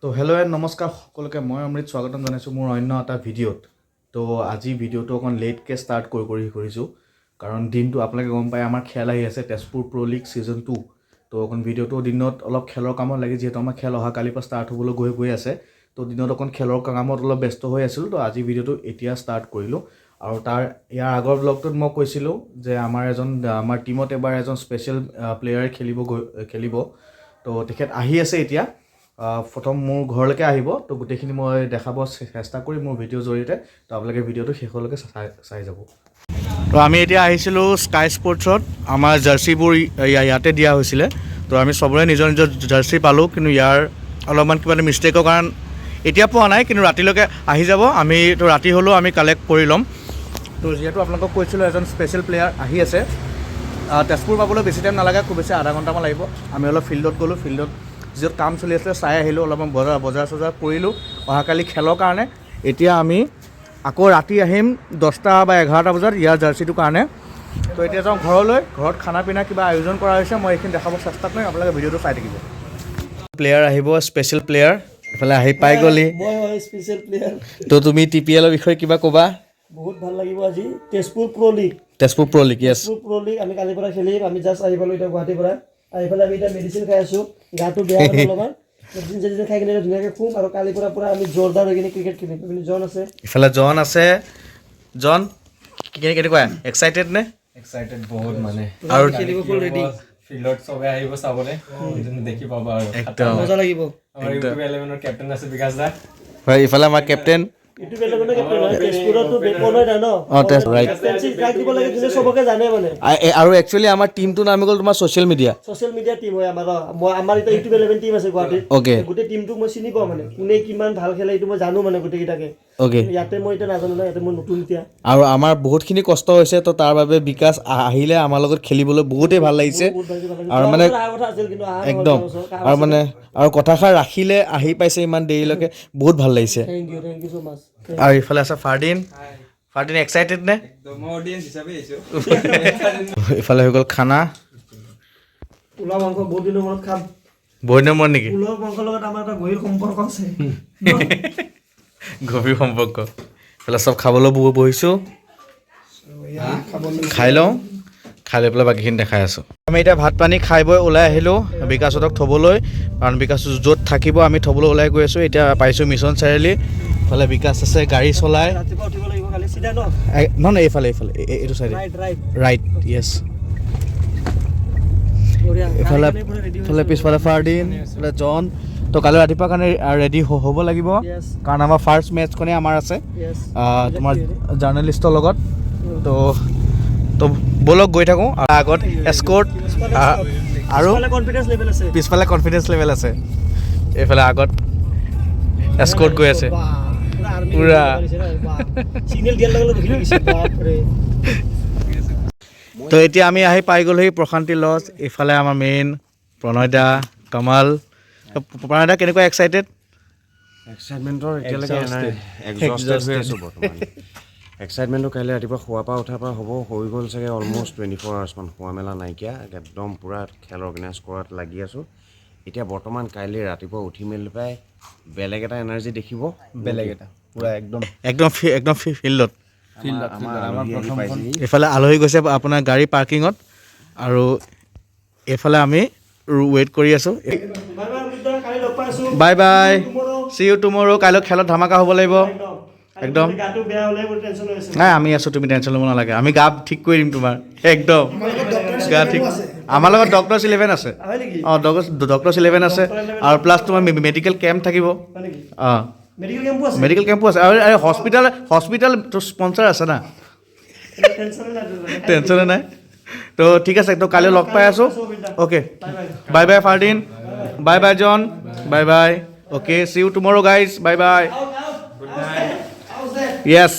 তো hello' and নমস্কাৰ সকলোকে, মই অমৃত স্বাগতম জনাইছোঁ মোৰ অন্য এটা ভিডিঅ'ত। তো আজি ভিডিঅ'টো অকণ লেটকৈ ষ্টাৰ্ট কৰি কৰি কৰিছোঁ, কাৰণ দিনটো আপোনালোকে গম পায় আমাৰ খেল আহি আছে, তেজপুৰ প্ৰ' লীগ ছিজন 2। তো অকণ ভিডিঅ'টো দিনত অলপ খেলৰ কামত লাগি, যিহেতু আমাৰ খেল অহাকালিৰ পৰা ষ্টাৰ্ট হ'বলৈ গৈ গৈ আছে, তো দিনত অকণ খেলৰ কামত অলপ ব্যস্ত হৈ আছিলোঁ। তো আজি ভিডিঅ'টো এতিয়া ষ্টাৰ্ট কৰিলোঁ। আৰু ইয়াৰ আগৰ ব্লগটোত মই কৈছিলোঁ যে আমাৰ টীমত এবাৰ এজন স্পেচিয়েল প্লেয়াৰ খেলিব গৈ খেলিব। তো তেখেত আহি আছে এতিয়া। প্ৰথম মোৰ ঘৰলৈকে আহিব। তো গোটেইখিনি মই দেখাব চেষ্টা কৰিম মোৰ ভিডিঅ'ৰ জৰিয়তে। তো আপোনালোকে ভিডিঅ'টো শেষলৈকে চাই চাই যাব। তো আমি এতিয়া আহিছিলোঁ স্কাই স্পৰ্টছত। আমাৰ জাৰ্চিবোৰ ইয়াতে দিয়া হৈছিলে। তো আমি চবৰে নিজৰ নিজৰ জাৰ্চি পালোঁ, কিন্তু ইয়াৰ অলপমান কিবা এটা মিষ্টেকৰ কাৰণ এতিয়া পোৱা নাই, কিন্তু ৰাতিলৈকে আহি যাব। আমি তো ৰাতি হ'লেও আমি কালেক্ট কৰি ল'ম। তো যিহেতু আপোনালোকক কৈছিলোঁ এজন স্পেচিয়েল প্লেয়াৰ আহি আছে, তেজপুৰ পাবলৈ বেছি টাইম নালাগে, খুব বেছি আধা ঘণ্টামান লাগিব। আমি অলপ ফিল্ডত গ'লোঁ, ফিল্ডত য'ত কাম চলি আছিলে চাই আহিলোঁ, অলপমান বজাৰ বজাৰ চজাৰ কৰিলোঁ অহাকালি খেলৰ কাৰণে। এতিয়া আমি আকৌ ৰাতি আহিম 10টা বা 11টা বজাত ইয়াৰ জাৰ্চিটোৰ কাৰণে। তো এতিয়া যাওঁ ঘৰলৈ। ঘৰত খানা পিনা কিবা আয়োজন কৰা হৈছে, মই এইখিনি দেখাব চেষ্টা কৰিম। আপোনালোকে ভিডিঅ'টো চাই থাকিব। প্লেয়াৰ আহিব, স্পেচিয়েল প্লেয়াৰ, এইফালে আহি পাই গ'লি। মই হয় স্পেচিয়েল প্লেয়াৰ। তো তুমি টিপিএলৰ বিষয়ে কিবা ক'বা? বহুত ভাল লাগিব আজি তেজপুৰ প্ৰ' লীগ। তেজপুৰ প্ৰ' লীগ, য়েছ। তেজপুৰ প্ৰ' লীগ আমি কালিৰ পৰা খেলিম। আমি জাষ্ট আহি পালোঁ এতিয়া গুৱাহাটীৰ পৰা। আহি পেলাই আমি এতিয়া মেডিচিন খাই আছোঁ, গাটো বেয়া মানে অলপমান। মেডিচিন চেডিচিন খাই কিনে ধুনীয়াকৈ শুম আৰু কালিৰ পৰা পূৰা আমি জোৰদাৰ হৈ কিনে ক্ৰিকেট খেলিম। এইপিনে জন আছে। ইফালে জন আছে। জন, কেনেকুৱা, এক্সাইটেড নে? এক্সাইটেড বহুত মানে। আৰু খেলিব ফুল ৰেডি। ফিল্ডত চবে আহিব চাবলৈ, যোন দেখি পাবা আৰু। একদম। মজা লাগিব। আমাৰ ইউটিউব ইলেভেনৰ কেপ্টেইন আছে বিকাশ দা। হয়, ইফালে আমাৰ কেপ্টেইন। ইউটিউব ইলেভেনৰ কেপ্টেইন হয়, তেজপুৰতো প্ৰণয় দা ন? অঁ, তেজপুৰ, ৰাইট। কেপ্টেইনচি কাক দিব লাগে, যোনে চবকে জানে মানে। আৰু একচুৱেলি আমাৰ টীমটোৰ নাম হৈ গ'ল তোমাৰ social media. Social media team হয় আমাৰ। মই আমাৰ এতিয়া ইউটিউব ইলেভেন টীম আছে গুৱাহাটীত। গোটেই টীমটোক মই চিনি পাওঁ, মানে কোনে কিমান ভাল খেলে এইটো মই জানো মানে গোটেইকেইটাকে। ইয়াতে মই এতিয়া নাজানো ন, ইয়াতে মই নতুন এতিয়া। আৰু আমাৰ বহুতখিনি কষ্ট হৈছে, তো তাৰ বাবে বিকাশ আহিলে আমাৰ লগত খেলিবলৈ বহুতেই ভাল লাগিছে। বহুত ভাল লাগিছে। আৰু মানে যোৱা বছৰ অহা কথা আছিল, কিন্তু অহা নহ'ল। একদম। যোৱা বছৰ কাম আৰু আছিলে। মানে আৰু কথাষাৰ ৰাখিলে, আহি পাইছে ইমান দেৰিলৈকে, বহুত ভাল লাগিছে। Thank you, thank you so much. আৰু ইফালে আছে ফাৰদিন। ফাৰদিন, এক্সাইটেড নে? একদম, মই অডিয়েন্স হিচাপে আহিছো। ইফালে হৈ গ'ল খানা। পোলাও মাংস বহুত দিনৰ মূৰত খাম। বহুত দিনৰ মূৰত নেকি? পোলাও মাংসৰ লগত আমাৰ এটা গভীৰ সম্পৰ্ক আছে। গভীৰ সম্পৰ্ক। ইফালে চব খাবলৈ বহিছোঁ। খাই লওঁ, খাই লৈ পেলাই বাকীখিনি দেখাই আছোঁ। আমি এতিয়া ভাত পানী খাই বৈ ওলাই আহিলোঁ বিকাশহঁতক থ'বলৈ, কাৰণ বিকাশ য'ত থাকিব আমি থ'বলৈ ওলাই গৈ আছোঁ। এতিয়া পাইছোঁ মিছন চাৰিআলি। ইফালে বিকাশ আছে গাড়ী চলাই। ৰাতিপুৱা উঠিব লাগিব কালি চিধা ন? নহয় নহয়, এইফালে এইফালে, এইটো চাইডে। Right, right. Right, য়েছ। বঢ়িয়া। ইফালে গাড়ী পুৰা ৰেডি। ইফালে পিছফালে ফাৰদিন, ইফালে জন। তো কালি ৰাতিপুৱা কাৰণে ৰেডি হ'ব লাগিব, কাৰণ আমাৰ ফাৰ্ষ্ট মেটচখনেই আমাৰ আছে তোমাৰ জাৰ্নেলিষ্টৰ লগত। তো তো ব'লক গৈ থাকোঁ। আৰু আগত এস্কৰ্ট আৰু কনফিডেন্স লেভেল আছে। পিছফালে কনফিডেঞ্চ লেভেল আছে। এইফালে আগত এস্কৰ্ট গৈ আছে। পুৰা। চিগনেল দিয়াৰ লগে লগে ৰখি গৈছে, বাপৰে। তো এতিয়া আমি আহি পাই গ'লোহি প্ৰশান্তি লজ। এইফালে আমাৰ মেইন প্ৰণয়দা, কমল। তো প্ৰণয়দা, কেনেকুৱা এক্সাইটেড? এক্সাইটমেণ্টৰ এতিয়ালৈকে এক্সজষ্টেড হৈ আছোঁ বৰ্তমান। এক্সাইটমেণ্টটো কাইলৈ ৰাতিপুৱা শোৱাৰ পৰা উঠাৰ পৰা হ'ব। হৈ গ'ল চাগে অলমষ্ট 24 আৱাৰ্ছমান শোৱা মেলা নাইকিয়া, একদম পূৰা খেল অৰ্গেনাইজ কৰাত লাগি আছোঁ এতিয়া বৰ্তমান। কাইলৈ ৰাতিপুৱা উঠি মেলি পাই বেলেগ এটা এনাৰ্জি দেখিব। বেলেগ এটা পুৰা একদম। একদম একদম ফিল্ডত। আমাৰ আলহী আহি পাইছেহি। এইফালে আলহী গৈছে আপোনাৰ গাড়ী পাৰ্কিঙত, আৰু এইফালে আমি ৱেইট কৰি আছোঁ। বাই বাই অমৃত, কালি লগ পাই আছোঁ। Bye bye. Tomorrow. See you tomorrow. কাইলৈ খেলত ধামাকা হ'ব লাগিব। একদম। একদম। গাটো বেয়া হ'লে মোৰ টেনশ্যন হৈ আছে। নাই, আমি আছোঁ, তুমি টেনশ্যন ল'ব নালাগে। আমি গা ঠিক কৰি দিম তোমাৰ, একদম গা ঠিক। আমাৰ লগত ডক্টৰছ ইলেভেন আছে। হয় নেকি? অঁ, ডক্টৰছ ইলেভেন আছে আৰু প্লাছ তোমাৰ মেডিকেল কেম্প থাকিব। হয় নেকি? অঁ। মেডিকেল কেম্পো আছে? মেডিকেল কেম্পো আছে আৰু হস্পিটেল হস্পিটেল স্পনচাৰ আছে না। টেনশ্যনে নাই। টেনশ্যনে নাই। তো ঠিক আছে, তো কাইলৈ লগ পাই আছোঁ। Okay, bye bye Fardin, bye bye John, bye bye. Okay, see you tomorrow guys, bye bye. Yes,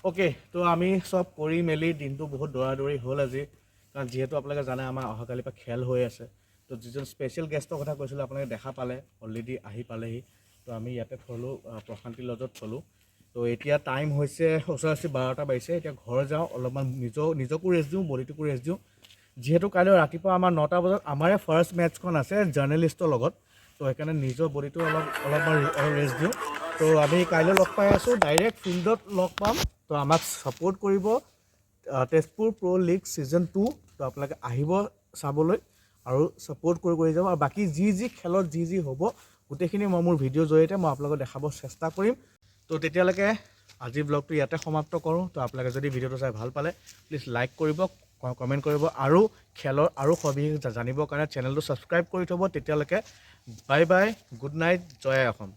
okay. তো আমি চব কৰি মেলি দিনটো বহুত দৌৰা দৌৰি হ'ল আজি, কাৰণ যিহেতু আপোনালোকে জানে আমাৰ অহাকালিৰ পৰা খেল হৈ আছে। তো যিজন স্পেচিয়েল গেষ্টৰ কথা কৈছিলোঁ, আপোনালোকে দেখা পালে, অলৰেডি আহি পালেহি। তো আমি ইয়াতে থ'লোঁ, প্ৰশান্তি লজত থ'লোঁ। তো এতিয়া টাইম হৈছে ওচৰা ওচৰি 12টা বাজিছে। এতিয়া ঘৰ যাওঁ, অলপমান নিজকো ৰেষ্ট দিওঁ, বডিটোকো ৰেষ্ট দিওঁ, যিহেতু কাইলৈ ৰাতিপুৱা আমাৰ 9টা বজাত আমাৰে ফাৰ্ষ্ট মেটচখন আছে জাৰ্নেলিষ্টৰ লগত। তো সেইকাৰণে নিজৰ বডিটো অলপ অলপমান অলপ ৰেষ্ট দিওঁ। তো আমি কাইলৈ লগ পাই আছোঁ, ডাইৰেক্ট ফিল্ডত লগ পাম। তো আমাক ছাপোৰ্ট কৰিব, তেজপুৰ প্ৰ' লীগ ছিজন 2। তো আপোনালোকে আহিব চাবলৈ আৰু ছাপোৰ্ট কৰি কৰি যাব। আৰু বাকী যি যি খেলত যি যি হ'ব, গোটেইখিনি মই মোৰ ভিডিঅ'ৰ জৰিয়তে মই আপোনালোকক দেখাব চেষ্টা কৰিম। তো তেতিয়ালৈকে আজিৰ ব্লগটো ইয়াতে সমাপ্ত কৰোঁ। তো আপোনালোকে যদি ভিডিঅ'টো চাই ভাল পালে, প্লিজ লাইক কৰিব, কমেণ্ট কৰিব আৰু খেলৰ আৰু সবিশেষ জানিবৰ কাৰণে চেনেলটো ছাবস্ক্ৰাইব কৰি থ'ব। তেতিয়ালৈকে বাই বাই, গুড নাইট, জয় আই অসম।